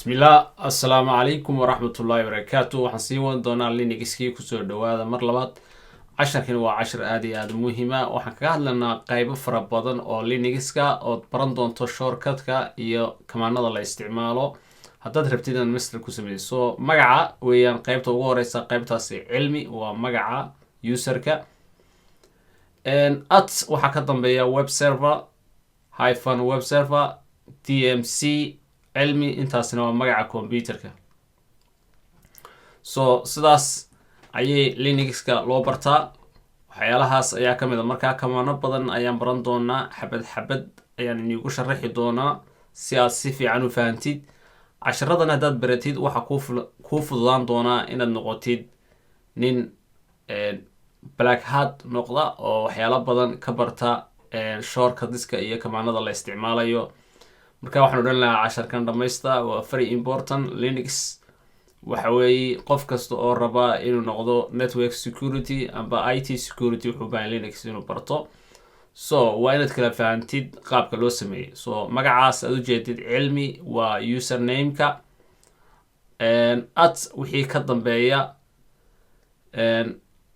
Bismillaah, assalaamu calaykum waraxmatullaahi barakaatu. Waxaan sii wadi doonaa Linuxkii. Kusoo dhawaada mar labaad. Casharkani waa cashar aada iyo aada muhiima. Waxaan kaga hadlaynaa qeybo fara badan oo Linuxka ood baran doonto, shortcutka iyo commandada la isticmaalo haddaad rabtid inaad master ku sameyso. Magaca weeyaan qeybta ugu horeysa. Qeybtaasi Cilmi waa magaca userka. At waxaa ka dambeeya web server hyphen web server DMC Cilmi. Intaasina waa magaca computerka. So sidaas ayay Linuxka loo bartaa. Waxyaalahaas ayaa kamid a. Markaa commando badan ayaan baran doonaa, xabad xabad ayaan iniigu sharaxi doonaa si aad si fiican u fahantid. Casharadan haddaad baratid, waxaa kuu fududaan doonaa inaad noqotid nin black hat noqda oo waxyaalo badan ka barta shortcutska iyo commandada la isticmaalayo. Marka waxaan odhan lahaa, casharkan dhamaysta, waa very important. Linux waxa weeye qof kasta oo raba inuu noqdo network security amba IT security wuxuu bahan Linux inuu barto. So waa inaad kala fahantid qaabka loo sameeyey. So magacaas aad ujeedid, Cilmi, waa usernameka. At wixii ka dambeeya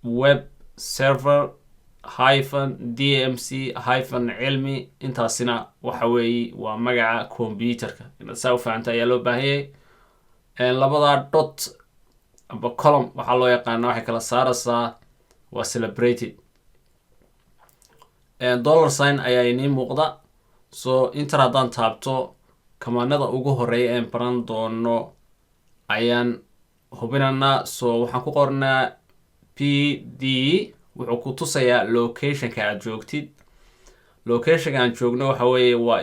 web server hyphen DMC hyphen Cilmi, intaasina waxa weeye waa magaca computerka. Inaad saa u fahamta ayaa loo baahanyay. Labada dot amba colon waxaa loo yaqaana, waxay kala saaraysaa, waa separated. Dollar sign ayaa inii muuqda. So enter haddaan taabto, commandada ugu horeeya een baran doono ayaan hubinanaa. So waxaan ku qornaa PD. Wuxuu ku tusayaa locationka aad joogtid. Locationka aan joogno waxa weeye waa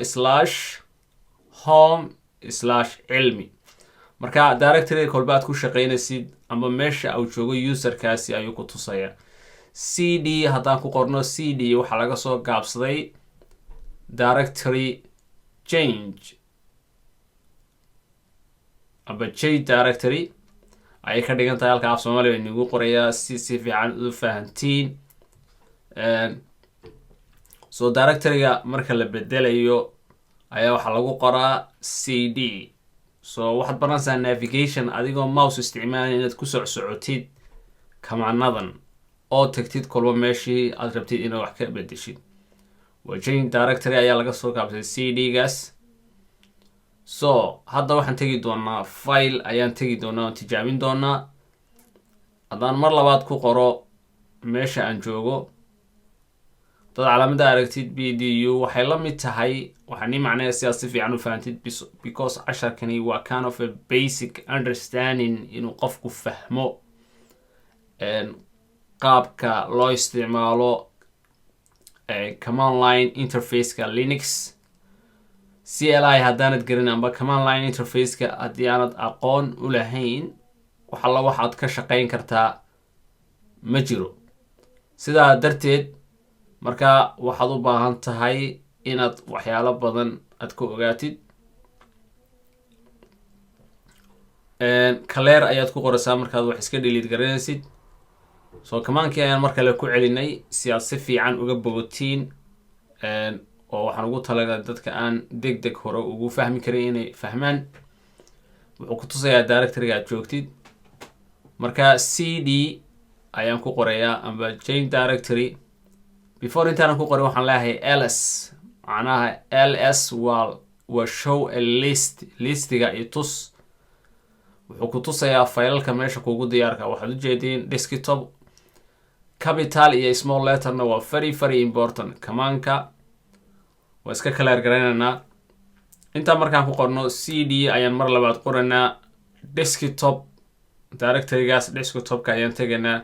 /home/cilmi. Marka directory kolba aad ku shaqeynaysid amba meesha uu joogo userkaasi ayuu ku tusayaa. CD haddaan ku qorno, CD waxaa laga soo gaabsaday directory change amba change directory ayay ka dhigan tahay. Halka af Soomaaliya inagu qorayaa si fiican u fahantiin. So directoryga marka la bedelayo ayaa waxaa lagu qoraa CD. So waxaad baranaysaa navigation adigoo mouse isticmaalaya, inaad ku soc socotid commandadan oo tagtid kolba meeshii aad rabtid inaad wax ka bedeshid. Waa change directory ayaa laga soo gaabsaday CD gaas. So hadda waxaan tegi doonaa file ayaan tegi doonaa oon tijaabin doonaa. Haddaan mar labaad ku qoro meesha aan joogo, dad calaamada aragtid PDU waxay la mid tahay. Waxaa nii macnaya si aad si fiican u fahantid, because casharkani waa kind of a basic understanding, inuu qofku fahmo qaabka loo isticmaalo command line interfaceka Linux. CLI haddaanad garin amba command line interfaceka haddii aanad aqoon u lahayn, wax alla waxaad ka shaqeyn kartaa ma jiro. Sidaa darteed marka waxaad u baahan tahay inaad waxyaalo badan aad ka ogaatid. Clear ayaad ku qoraysaa markaad wax iska delete garanaysid. So commandkii ayaan mar kale ku celinay si aad si fiican uga bogotiin, oo waxaan ugu talagalay dadka aan deg deg hore ugu fahmi karin inay fahmaan. Wuxuu ku tusayaa directoryga aad joogtid. Marka CD ayaan ku qorayaa amba change directory. Before intaanan ku qorin, waxaan leeyahay ls. Macnaha ls waa show a list, listiga i tus. Wuxuu ku tusayaa faylalka meesha kugu diyaarka. Waxaad ujeediin desktop. Capital iyo small letterna waa very very important. Commandka waa iska clear garaynaynaa. Intaa markaan ku qorno, CD ayaan mar labaad qoranaa. Desktop directorygaas, desktopka ayaan tegaynaa.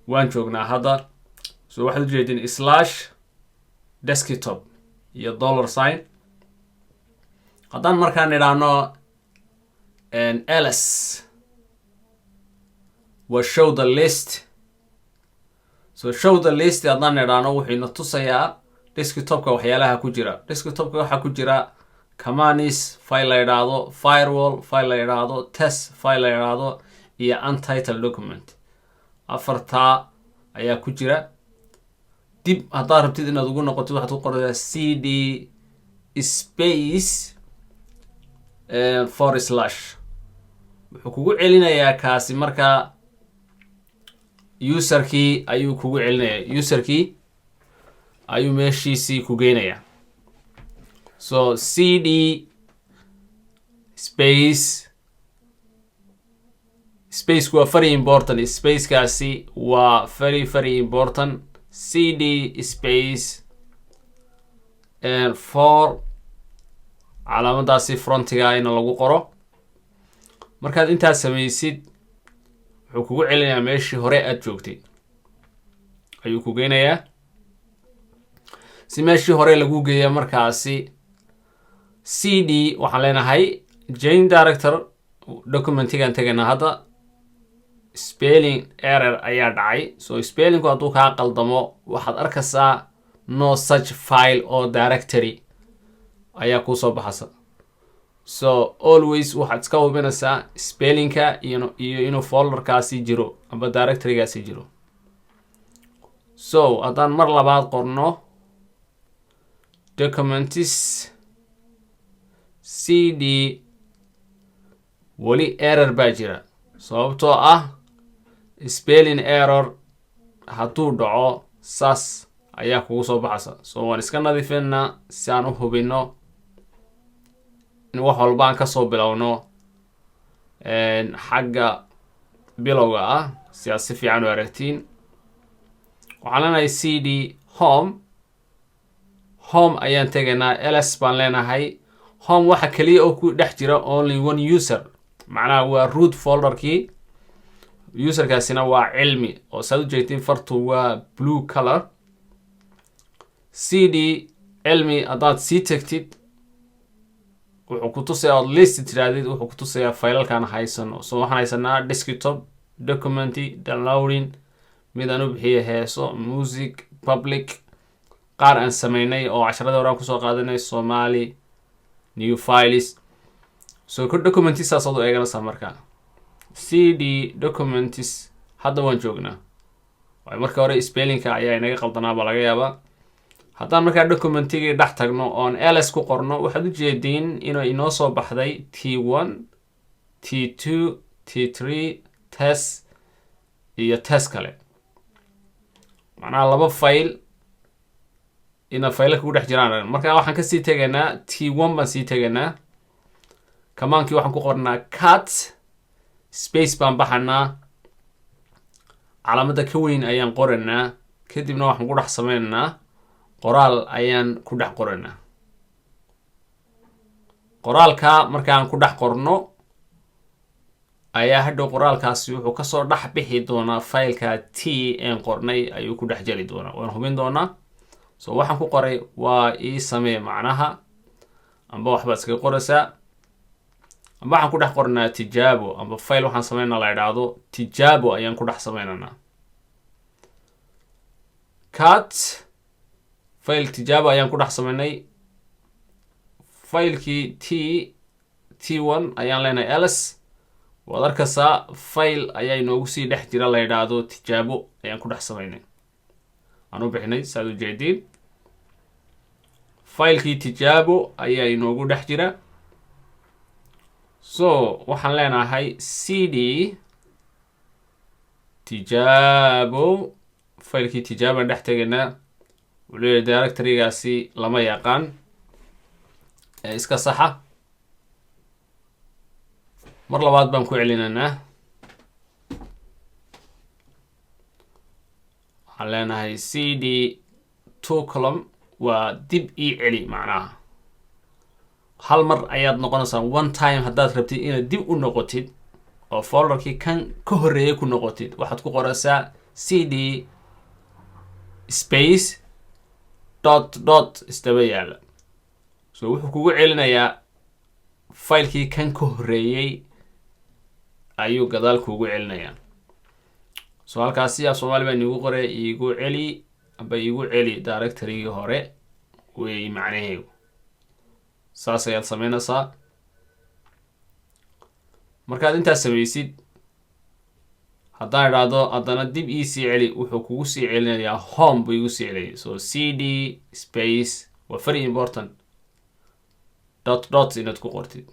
Waan joognaa hadda. So waxaad ujeedin /desktop iyo dollar sign. Haddaan markaan idhaahno ls, waa show the list. So show the list haddaan idhaahno, wuxuu ina tusayaa desktopka waxyaalaha ku jira. Desktopka waxaa ku jira commands file la idhaahdo firewall, file la idhaahdo test, file la idhaahdo iyo untitled document. Afartaa ayaa ku jira. Dib haddaad rabtid inaad ugu noqotid, waxaad ku qoraysaa CD space Forward slash wuxuu kugu celinayaa kaasi. Markaa userkii ayuu kugu celinaya, userkii ayuu meeshiisii ku geynayaa. So cd space, spaceku waa very important, spacekaasi waa very very important. cd space for calaamadaasi frontiga in lagu qoro. Markaad intaas samaysid, wuxuu kugu celinayaa meeshii hore aada joogtay ayuu ku geynayaa. Si meeshii hore lagu geeya, markaasi cd waxaan leenahay change directory, documentigan tegaynaa. Hadda spelling error ayaa dhacay. So spellingku hadduu kaa qaldamo, waxaad arkaysaa "no such file or directory" ayaa kuusoo baxasa. So always waxaad iska hubinaysaa spellingka iyo inuu folderkaasi jiro amba directorygaasi jiro. So haddaan mar labaad qorno documents cd, weli error baa jira, sababtoo ah spelling error hadduu dhaco saas ayaa kugu soo baxaysa. So waan iska nadiifinaa si aan u hubino in wax walba aan kasoo bilowno xagga bilowga ah, si aad si fiican u aragtiin. Waxaan leenahay cd home. Home ayaan tegaynaa, ls baan leenahay. Home waxa keliya oo ku dhex jira only one user, macnaha waa root folderkii. Userkaasina waa Cilmi, oo saad u jeegtiin fartu waa blue color. cd Cilmi haddaad sii tagtid, wuxuu ku tusayaa, ood list tirahdid, wuxuu ku tusayaa faylalkaan haysano. So waxaan haysanaa desktop, document, downloading, mid aan u bixiya heeso, music, public, qaar aan sameynay oo casharadii hore aan kusoo qaadanay, Somali, new files. So ku documents saasaad u eeganaysaa. Markaa cd documents hadda waan joognaa, waayo marka hore spellingka ayaa inaga qaldanaa baa laga yaabaa. Haddaan markaa documentigii dhex tagno oon ls ku qorno, waxaad ujeediin inuu inoo soo baxday t1, t2, t3, test iyo test kale, macnaha laba file ina fayla kugu dhex jiraan. Marka waxaan kasii tegaynaa t1 baan sii tegaynaa. Commandkii waxaan ku qornaa cat space baan baxanaa, calaamada ka weyn ayaan qoranaa, kadibna waxaan ku dhex sameynaynaa qoraal ayaan ku dhex qoranaa. Qoraalka markaan ku dhex qorno ayaa hadhow qoraalkaasi wuxuu kasoo dhex bixi doonaa fileka t een qornay ayuu ku dhex jeli doonaa. Waan hubin doonaa. So waxaan ku qoray waa ii samee, macnaha amba waxbaad iskaga qoraysaa, amba waxaan ku dhex qornaa tijaabo, amba file waxaan sameynaa la idhaahdo tijaabo ayaan ku dhex sameynaynaa. Cat file tijaabo ayaan ku dhex sameynay filekii t1 ayaan leenahay ls. Waad arkaysaa, file ayaa inoogu sii dhex jira la yidhaahdo tijaabo ayaan ku dhex sameynay, aan u bixinay. Saad ujeediin, filekii tijaabo ayaa inoogu dhex jira. So waxaan leenahay cd tijaabo, filekii tijaabaan dhex tegaynaa. Wuxuu leeyahay directorygaasi lama yaqaan ee iska saxa. Mar labaad baan ku celinaynaa. Waxaan leenahay cd two colon, waa dib ii celi, macnaha hal mar ayaad noqonaysaa, one time. Haddaad rabtid inaad dib u noqotid oo folderkii kan ka horreeyay ku noqotid, waxaad ku qoraysaa cd space dot dot isdaba yaala. So wuxuu kugu celinayaa filekii kan ka horreeyey ayuu gadaal kuugu celinayaa. So halkaasi af Soomaali baa inigu qoray, iigu celi amba iigu celi directorygii hore wey macnaheegu. Saas ayaad sameynaysaa. Markaad intaas samaysid, haddaan idhaahdo haddana dib ii sii celi, wuxuu kugu sii celinayaa home buu igu sii celiyay. So cd space waa very important, dot dot inaad ku qortid.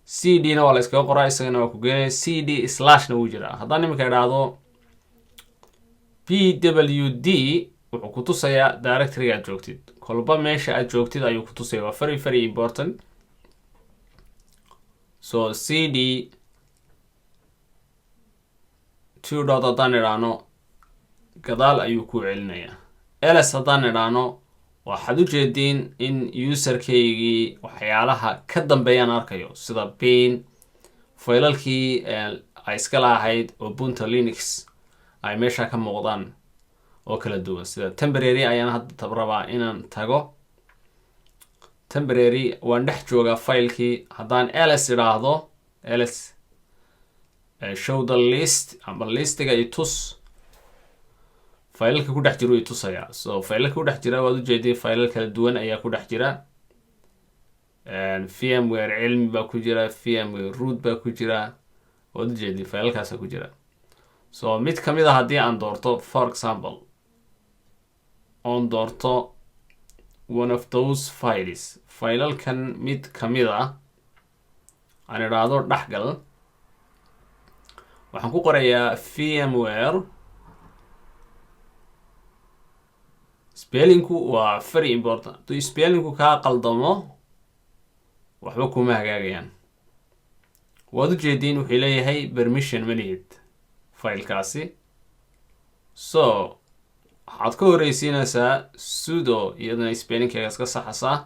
c d na waa la iskaga qoraa, isagana waa ku geenaya. c d slashna wuu jiraa. Haddaan iminka idhaahdo p w d, wuxuu ku tusayaa directoryga aad joogtid. Kolba meesha aad joogtid ayuu ku tusaya. Waa very, very important. So c d two dot haddaan idhaahno, gadaal ayuu ku celinayaa. Ls haddaan idhaahno, waxaad u jeediin in userkaygii waxyaalaha ka dambeeyaan arkayo, sida bin, faylalkii ay iska lahayd Ubuntu Linux ay meesha ka muuqdaan oo kala duwan. Sida temporary ayaan hadda rabaa inaan tago. Temporary waan dhex joogaa filekii. Haddaan ls idhaahdo, ls show the list ama listiga i tus, faylalka ku dhex jiro i tusayaa. So faylalka ku dhex jira waad ujeeday, faylal kala duwan ayaa ku dhex jira. VMware cilmi baa ku jira, VMware root baa ku jira, waad ujeeday, faylalkaasa ku jira. So mid kamid a haddii aan doorto, for example, oon doorto one of those files, faylalkan mid kamid ah aan idhaahdo dhexgal, waxaan ku qorayaa VMware. Spellingku waa very important. Hadduu spellingku kaa qaldamo, waxba kuma hagaagayaan. Waad ujeediin, wuxuu leeyahay permission ma lihid filekaasi. So waxaad ka horeysiinaysaa sudo, iyadana spellingkeega iska saxasaa,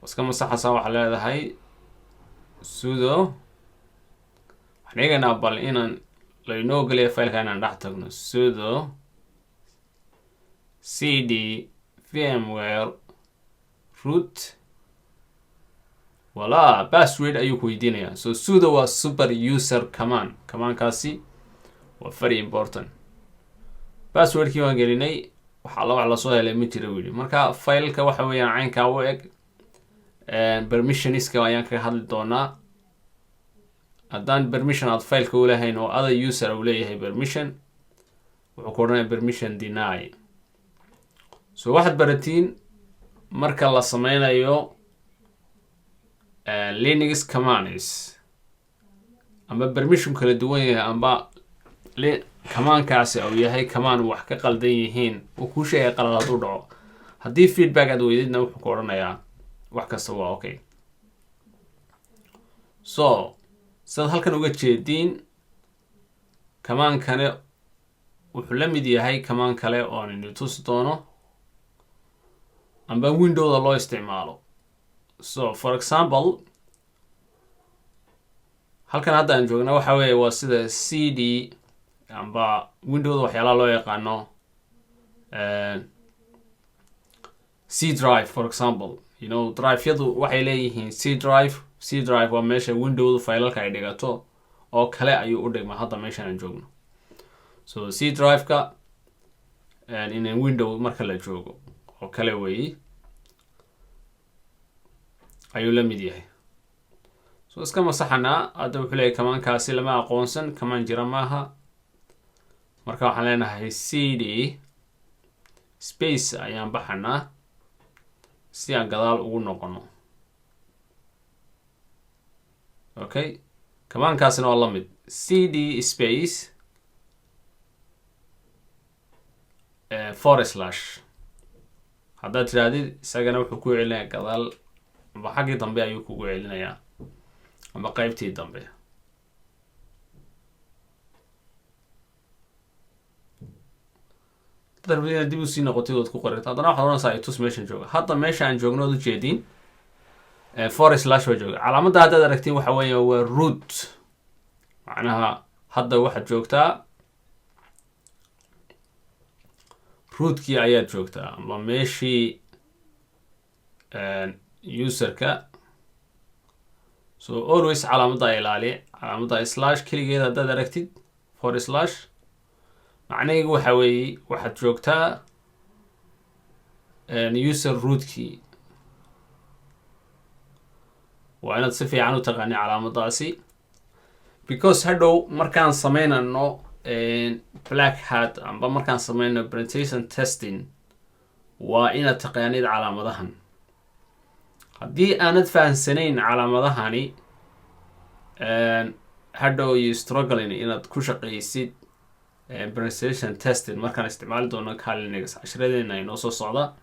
iska masaxasaa. Waxaa leedahay sudo. Waxaan eegaynaa bal inaan laynoo ogolaya fileka inaan dhex tagno. Sudo cd VMware root. Walaa password ayuu ku weydiinayaa. So sudo waa super user command. Commandkaasi waa very important. Passwordkii waan gelinay, waxaa la wax lasoo helay ma jira wili. Marka fileka waxa weeyaan caynkaa u eg. Permissionska ayaan kaga hadli doonaa. Haddaan permission aad fileka ulahayn oo other user uu leeyahay permission, wuxuu ku odhanaya "permission deny". So waxaad baratiin marka la sameynayo Linux commands, amba permission kala duwan yahay, amba commandkaasi uu yahay command wax ka qaldan yihiin, uu kuu sheegay qalad hadduu dhaco. Haddii feedback aad weydidna, wuxuu ku odhanayaa wax kasta waa okay. So sidaad halkan uga jeediin, commandkani wuxuu la mid yahay command kale oo aan ini tusi doono amba windowda loo isticmaalo. So for example, halkan hadda aan joogna waxa weeye waa sida c d amba windowda waxyaalaha loo yaqaano C drive, for example. Driveyadu waxay leeyihiin C drive. C drive waa meesha windowda faylalka ay dhigato oo kale ayuu u dhigma hadda meeshan aan joogno. So C drive-ka in window marka la joogo oo kale weeyi ayuu la mid yahay. So iska masaxanaa. Hadda wuxuu leeyahy commandkaasi lama aqoonsan, command jira maaha. Marka waxaan leenahay c d space ayaan baxanaa si aan gadaal ugu noqono. Okay, commandkaasina waa la mid, c d space forward slash haddaad tidhaahdid, isagana wuxuu ku celinayaa gadaal amba xaggii dambe ayuu kugu celinayaa amba qeybtii dambe. Dad rabtid inaad dib usii noqotid, waad ku qorirta. Haddana waxaad oranaysaa itus meeshan jooga. Hadda meesha aan joogno ood ujeediin, forward slash baa jooga. Calaamadda haddaad aragtiin, waxa weeya waa root. Macnaha hadda waxaad joogtaa rootkii ayaad joogtaa ama meeshii userka. So always calaamadda ilaali. Calaamadda slash keligeed haddaad aragtid, forward slash, macnaheegu waxa weeye waxaad joogtaa user rootkii. Waa inaad si fiican u taqaani calaamaddaasi, because hadhow markaan sameynano Black Hat amba markaan sameynano penetration testing, waa inaad taqaanid calaamadahan. Haddii aanad fahansanayn calaamadahani, hadhow you struggling inaad ku shaqaysid penetration testing markaan isticmaali doono Kali Linux cashiradeena inoo soo socda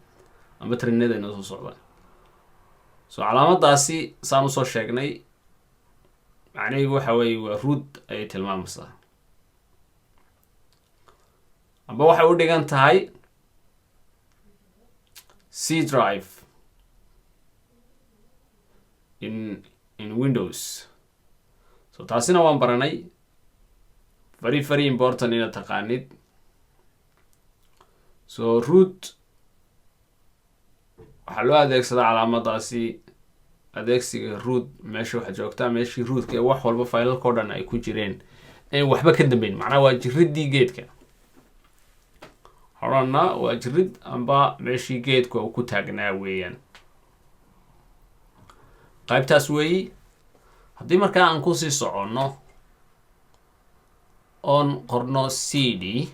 ama trainada inoo soo socda. So calaamadaasi saan usoo sheegnay, macnaheedu waxa weeye waa root ayay tilmaamaysaa, amba waxay u dhigan tahay C drive in Windows. So taasina waan baranay. Very, very important inaad taqaanid. So root waxaa loo adeegsadaa calaamadaasi, adeegsiga root. Meesha waxaad joogtaa meeshii rootka ee wax walba, faylalka o dhan ay ku jireen, in waxba ka dambeyn. Macnaha waa jiridii geedka odhanna, waa jirid amba meeshii geedku uu ku taagnaa weeyaan, qaybtaas weeyi. Haddii markaa aan kusii soconno oon qorno cd,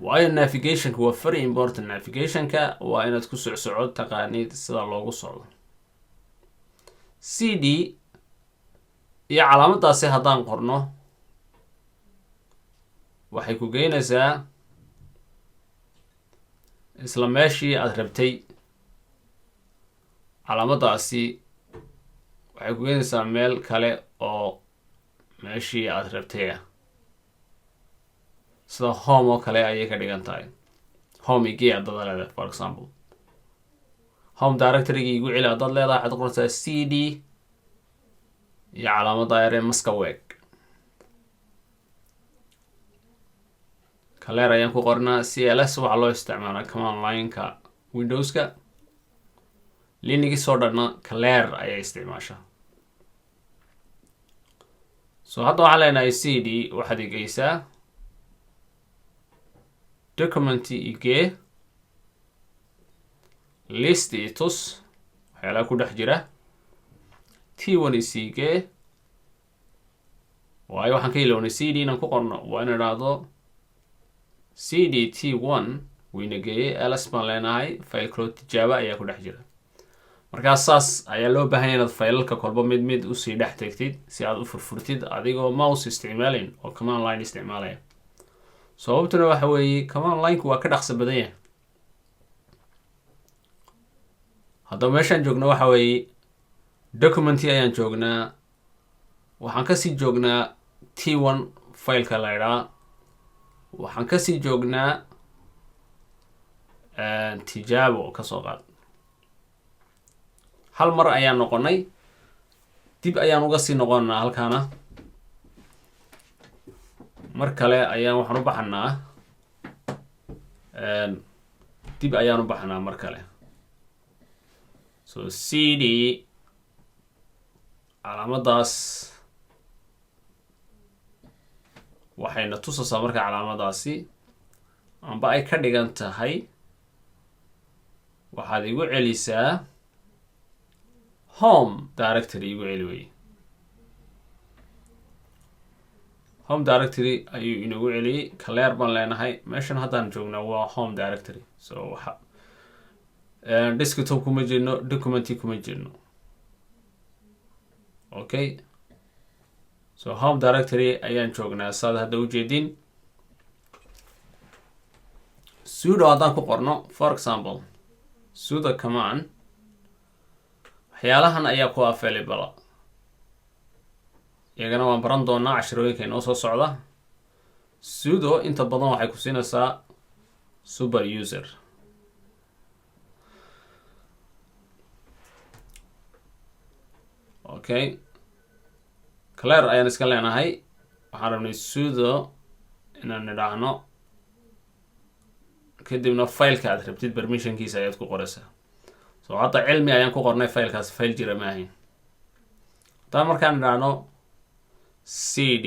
waayo navigationka waa very important. Navigationka waa inaad ku socsoco taqaanid sida loogu socdo. cd iyo calaamadaasi haddaan qorno, waxay ku geynaysaa isla meeshii aada rabtay. Calaamadaasi waxay ku geynaysaa meel kale oo meeshii aada rabtay ah, sida home oo kale ayay ka dhigan tahay. Home igee haddaad leedahay, for example, home directoryga igu celi haddaad leedahay, waxaad qoraysaa cd iyo calaamadda yaree maska weg. Clear ayaan ku qornaa. cls waxaa loo isticmaalaa command lineka Windowska. Linux oo dhanna clear ayay isticmaashaa. So hadda waxaan leenahay cd waxaad igeysaa document, igee list, i tus waxyaalaha ku dhex jira, t1 isigee. Waayo waxaan ka ilownay cd inaan ku qorno. Waa in idhaahdo cd t1. Wayna geeyey. ls baan leenahay, file kaloo tijaabo ayaa ku dhex jira. Markaa saas ayaa loo baahanya inaad faylalka kolba mid mid usii dhex tegtid si aad u furfurtid, adigoo mouse isticmaalayn oo command line isticmaalaya. Sababtuna waxa weeye command lineku waa ka dhaqso badan yahay. Haddaba meeshaan joogno waxa weeye documenti ayaan joognaa. Waxaan kasii joognaa t1 fileka la idhaa. Waxaan kasii joognaa tijaabo kasoo qaad. Hal mar ayaan noqonay, dib ayaan uga sii noqonaa halkaana. Mar kale ayaan waxaan u baxanaa, dib ayaan u baxnaa mar kale. So cd calaamadaas waxayna tusaysaa marka calaamadaasi amba ay ka dhigan tahay waxaad igu celisaa home directory, igu celi wey. Home directory ayuu inagu celiyey. Clear baan leenahay. Meeshan haddaan joognaa waa home directory. So waxa desktop kuma jirno, documenti kuma jirno. Okay, so home directory ayaan joognaa, saad hadda ujeedin. Sudo haddaan ku qorno, for example, sudo command, waxyaalahan ayaa ku available. Iyagana waan baran doonaa cashirooyinka inoo soo socda. Sudo inta badan waxay ku siinaysaa super user. Okay, clear ayaan iska leenahay. Waxaan rabnay sudo inaan nidhaahno, kadibna fileka aad rabtid permissionkiisa ayaad ku qoraysaa. So hadda cilmi ayaan ku qornay, filekaas file jira ma ahayn. Haddaan markaan nidhaahno cd,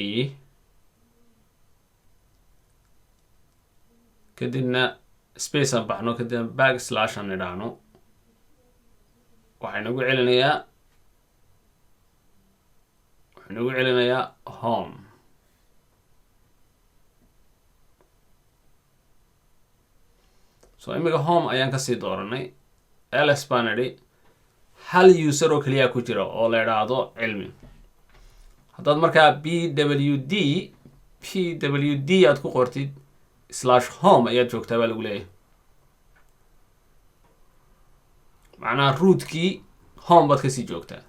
kadibna space aan baxno, kadibna back slash aan nidhaahno, waxay nagu celinayaa, wuxuu nagu celinayaa home. So imika home ayaan kasii dooranay. Ls baan idhi. Hal user oo keliya ku jira oo la idhaahdo Cilmi. Haddaad markaa pwd, pwd aad ku qortid, /home ayaad joogtaa baa lagu leeyahay. Macnaha rootkii home baad kasii joogtaa.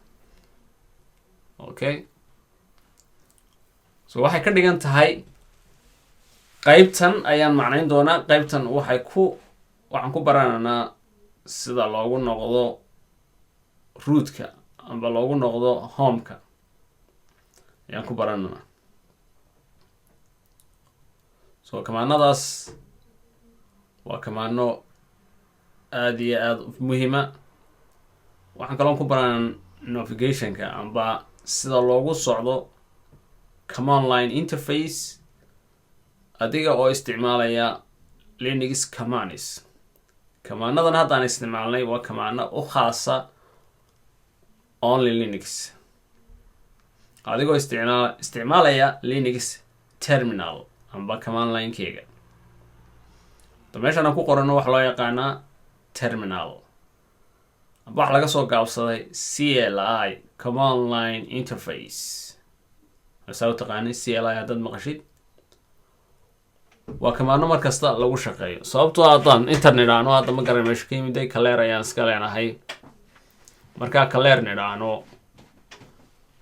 Okay, so waxay ka dhigan tahay, qeybtan ayaan macnayn doonaa. Qeybtan waxaan ku baranaynaa sida loogu noqdo rootka amba loogu noqdo homeka ayaan ku baranaynaa. So commandadaas waa commando aada iyo aada muhiima. Waxaan kaloon ku baranaa navigationka amba sida loogu socdo command line interface adiga oo isticmaalaya Linux commands. Commandadan haddaan isticmaalnay waa commando u khaasa only Linux, adigoo isticmaalaya Linux terminal amba command linekeyga. Da meeshaan aan ku qorano waxaa loo yaqaanaa terminal amba waxa laga soo gaabsaday CLI, command line interface. Saa u taqaanay CLI haddaad maqashid, waa commando mar kasta lagu shaqeeyo. Sababtoo haddaan enter nidhaahno, hadda ma garan meesha ka yimiday, clear ayaan iska leenahay. Markaa clear nidhaahno,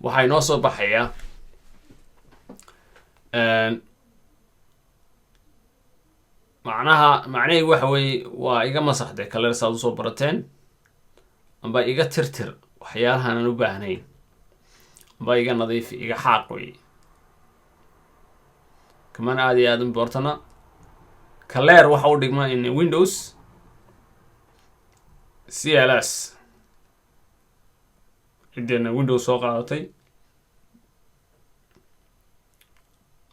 waxaa inoo soo baxaya macnaha, macnaheygu waxa weeye waa iga masaxday clear, saad usoo barateen, amba iga tirtir waxyaalahan aan u baahnayn, amba iga nadiifi, iga xaaq wey. Command aada iyo aada important. Clear waxa u dhigma in Windows CLS, cideena Windows soo qaadatay.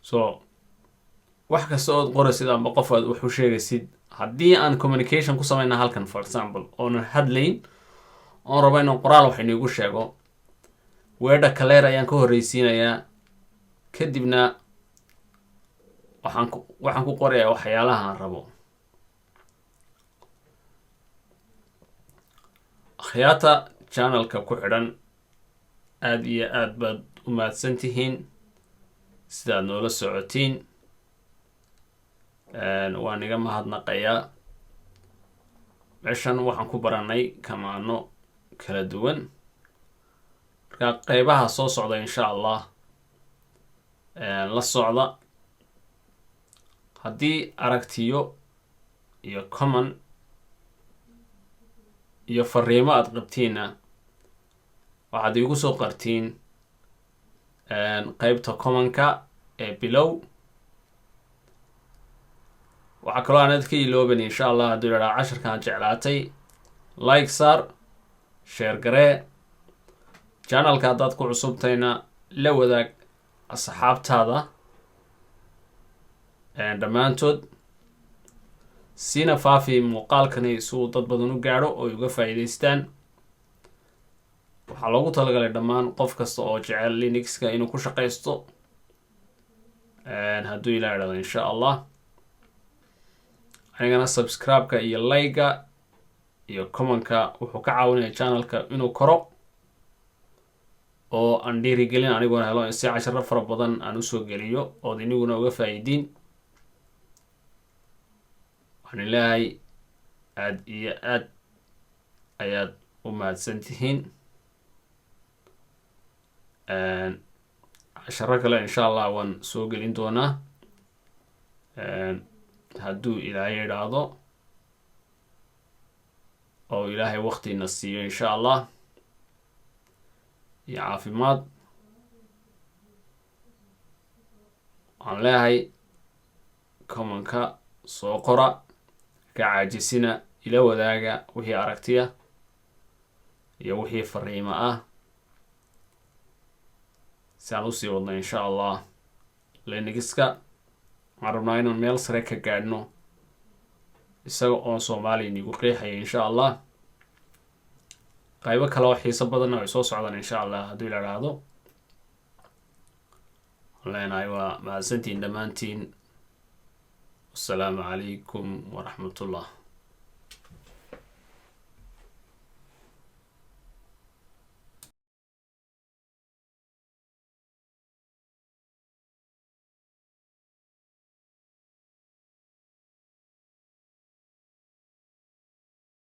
So wax kasta ood qoraysid amba qof aad wax u sheegaysid, haddii aan communication ku samayna halkan, for example, oonan hadlayn, oon rabo inaan qoraal wax iniigu sheego, weedha clear ayaan ka horreysiinayaa. Kadibna waxaan ku qorayaa waxyaalaha aan rabo. Akhyaata channelka ku xidhan, aada iyo aad baad u mahadsan tihiin sidaad noola socotiin. Waan iga mahadnaqayaa. Meeshan waxaan ku baranay commando kala duwan. Marka qeybaha soo socda, insha Allah, la socda. Haddii aragtiyo iyo comment iyo fariimo aada qabtiinna, waxaad iigu soo qartiin qeybta commentka ee below. Waxaa kaloo aanad ka ilooban, insha Allah, hadduu yidhaha casharkaan jeclaatay, like saar, share garee. Channelka haddaad ku cusubtayna, la wadaag asxaabtaada dhammaantood, siina faafi muuqaalkani si uu dad badan u gaadho oo ay uga faa'iidaystaan. Waxaa loogu talagalay dhammaan qof kasta oo jecel Linuxka inuu ku shaqaysto, hadduu ilaa idhahdo, insha Allah. Anigana subscribe-ka iyo like-ga iyo commentka wuxuu ka caawinaya channelka inuu koro oo aan dhiirigelin aniguna helo si casharo fara badan aan usoo geliyo ood iniguna uga faa'iidiin. Waxaan leeyahay aad iyo aad ayaad u mahadsan tihiin. Casharo kale, insha Allah, waan soo gelin doonaa, hadduu Ilaahay idhaahdo oo Ilaahay waktina siiyo, insha Allah, iyo caafimaad. Waxaan leeyahay commentka soo qora, ka caajisina, ila wadaaga wixii aragtiya iyo wixii fariimo ah si aan usii wadno, insha Allah. Linuxka waxaan rabnaa inaan meel sare ka gaadhno, isaga oon Soomaaliya inigu qeexaya, insha Allah. Qaybo kale oo xiiso badanna way soo socdaan, insha Allah, hadduu ila idhaahdo. Waxaan leenahay waa mahadsantiin dhammaantiin. Wasalaamu calaykum waraxmatullah.